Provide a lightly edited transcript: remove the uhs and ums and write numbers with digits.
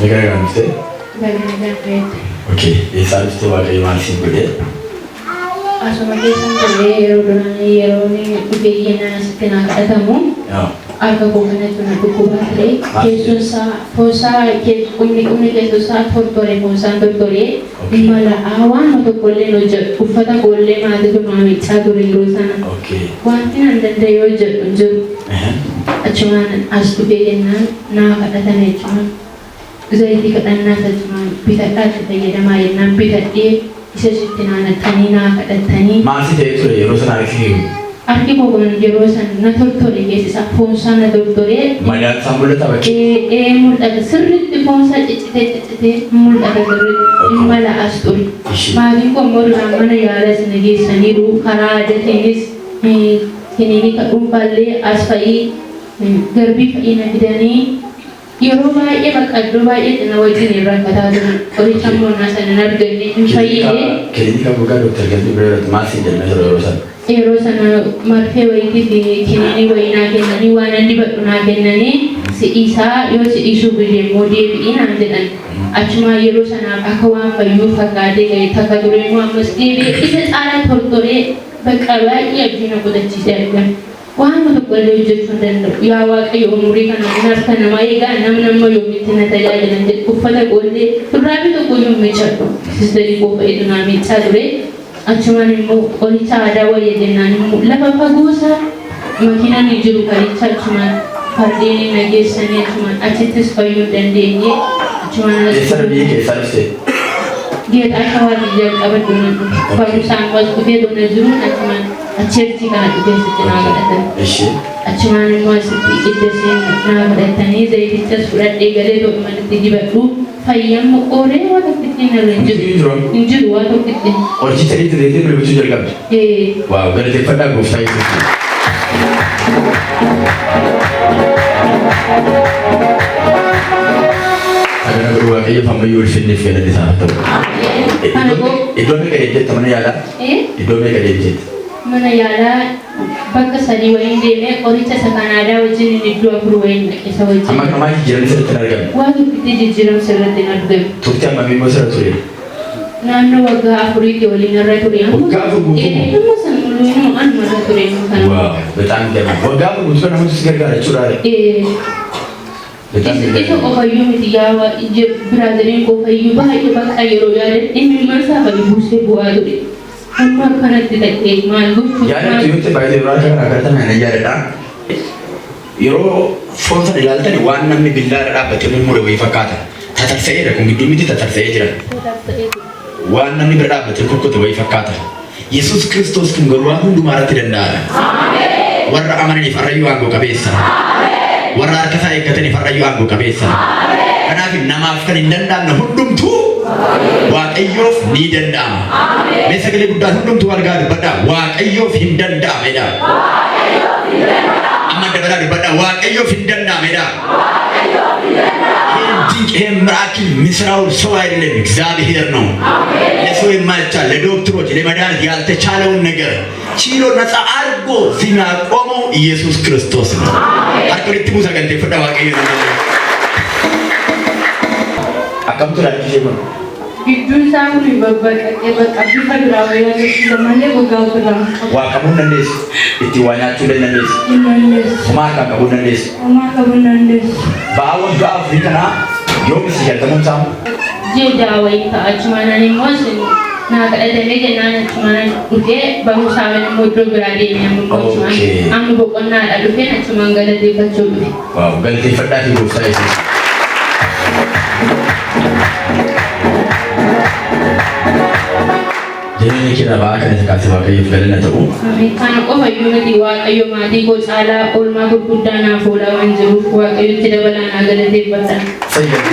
Baga nagaan dhufte. Baga nagaan dhufte. Okay, eessaa dhufte Waaqayyo maal siif godhe? Asuma keessan ture yeroo duraanii yeroo dhufee yennaan asitti naa kadhatamu harka koo kanatu na dhukkubaa ture. Keessoon isaa foon isaa qubni qubni keessoo isaa tortore foon isaan tortore mala'aa waanuma tokko illee hin hojjedhu uffata koo illee maatitu naa miiccaa ture yeroo sana. Wanti nan danda'e hojjedhu hin jiru. Achumaan as dhufee jennaan naa kadhatame achumaan zayitii kadhannaas achumaan bitadhaa itti fayyadamaa jennaan bitadhee isa itti naa naqxanii naa kadhattanii. Maal si ta'ee ture yeroo sana harki kee kun? Harki koo kun yeroo san na tortore keessi isaa foon isaa na tortoree. Madaan isaa mul'ata bakkee? Ee ee mul'ata sirriitti foon isaa ciccitee ciccitee mul'ata sirriitti hin mala'as ture. Maatiin koo immoo duraan mana yaalaas na geessaniiru karaa aadatiinis kiliinika dhuunfaallee as fa'ii garbii fa'ii na fidanii yeroo baay'ee bakka iddoo baay'eetti na wajjin rakkataa turan. Qoricha immoo naa sana hin arganne hin fayyine. Kiliinika gogaa Dooktar Galbii bira irratti maal siin jedhamee ture yeroo sana? Yeroo sana marfee wayiitii fi kiniinii wayii naa kennanii waan an dibadhu naa kennanii si dhiisaa yoo si dhiisuu dide immoo deebi'ii naan jedhan. Achumaan yeroo sanaaf akka waan fayyuu fakkaatee ga'e takka ture immoo ammas deebi'ee isa caalaa tortoree bakka baay'ee abdii na kutachiisee argame. Waanuma tokko illee hojjechuu hin danda'u. Yaa Waaqayyo umurii kana mana harka namaa eegaa namni amma yoomitti na tajaajilan jedhe uffata koollee shurraabii tokko iyyuu hin miiccadhu. Sisterii koo fa'itu naa miiccaa ture. Achumaan immoo qoricha aadaa wayya jennaan immoo lafa fagoosaa makiinaan hin jiru karicha achumaan fardeenii na geessanii achumaan achittis fayyuu hin dandeenye achumaan as Eessa biyya keessaa dhufte? Geexaa shawaatii jalqaba iddoon dhufe. Barumsaan as dhufee doona jiruun achumaan acheertii kana dhufee sitti naa kadhatan. Achumaan immoo asitti iddasiin naa kadhatanii zayitichas fudhadhee galee to'uman itti dibadhu fayyamma qoree waa tokkitti irra hin jiru. Hin jiru waa tokkitti. Qorichicha itti deetee bilbilchuu jalqabde. Ee. Waaw galateeffadhaa gooftaa Yesuus. Sagana godhu Waaqayyoof ammayyuu ulfinniif galanni isaa haa ta'u. Kana koo Iddoo meeqa deemteetta mana yaalaa? Ee. Iddoo meeqa deemteetta? Mana yaalaa bakka sadii wayiin deemee qoricha isa kan aadaa wajjin inni iddoo afur wayiin dhaqe isa wajjin. Amma kamaa jijjiiramni sirriitti hin argamne. Waa tokkitti jijjiiramsi irratti hin argamne. Turtii hammamii immoo sirra ture? Naannoo waggaa afuriitti waliin irra ture. Waggaa afur guutuu moo? Amma sana muluu inuma anuma irra ture kana. Waaw በጣም ይገርማል። Waggaa afur guutuu namoota si gargaara jechuudha. Ee. በጣም Isa ይገርማል። qofayyuu miti yaa biraaziliin qofayyuu baay'ee bakka yeroo yaadan dhimmi isaa fa'i buusee bu'aa ture. Amma akkanatti ta'e maal gochuu Yaadatu yoo ta'e baay'ee yeroo harka kana agartan ana yaadadha. Yeroo foon sana ilaaltan waan namni billaa irra dhaabbatee mummure wayii fakkaata. Tatarsa'eera kun gidduu miti tatarsa'ee jira. Waan namni bira dhaabbatee kukkutu wayii fakkaata. Yesuus Kiristoos kun garuu waan hundumaa irratti danda'aadha. Warra amananiif har'ayyuu aangoo qabeessa. Warra harka isaa eeggataniif har'ayyuu aangoo qabeessa. Kanaaf namaaf kan hin danda'amne hundumtuu Waaqayyoof ni danda'ama. Mee sagalee guddaan hundumtuu argaa dubbadhaa. Waaqayyoof hin danda'amedha. Amma dabalaa dubbadhaa. Waaqayyoof hin danda'amedha. ይህን ድንቅ ይህን miracle የሚሰራው ሰው አይደለም፣ እግዚአብሔር ነው። ለሰው የማይቻል ለዶክተሮች ለመድኃኒት ያልተቻለውን ነገር ችሎ ነፃ አድርጎ ሲያቆመው ኢየሱስ ክርስቶስ ነው። Harka walitti buusaa galateeffadhaa Waaqayyo nama. Akkam ture harki ishee kun? Gidduun isaa kun babbaqaqee bakka bifa biraa wayii agarsiisa malee gogaa ofirraa hin qabu. Waa qabuu hin dandeessu. Ittiin waa nyaachuu hin dandeessu. Hin dandeessu. Homaa harkaa qabuu hin dandeessu. Homaa qabuu hin dandeessu. Ba'aa waggaa afurii kanaa yoom si jalqabuun isaa? Ji'a ja'a wayii ta'a achumaan ani immoo isin naa kadhatamee jennaan achumaan dhufee barumsaaf immoo iddoo biraa deemee amma immoo achumaan amma boqonnaadha dhufeen achumaan galateeffachuu dhufe. Waaw galateeffadhaa fi gooftaa Yesuus. Jireenya kee irraa ba'aa kana isa kaase Waaqayyoof galanna ta'u. Kana qofa iyyuu miti Waaqayyo maatii koo caalaa oolmaa gurguddaa naaf oolaa waan jiruuf Waaqayyotti dabalaa naa galateeffadha. Fayyadu.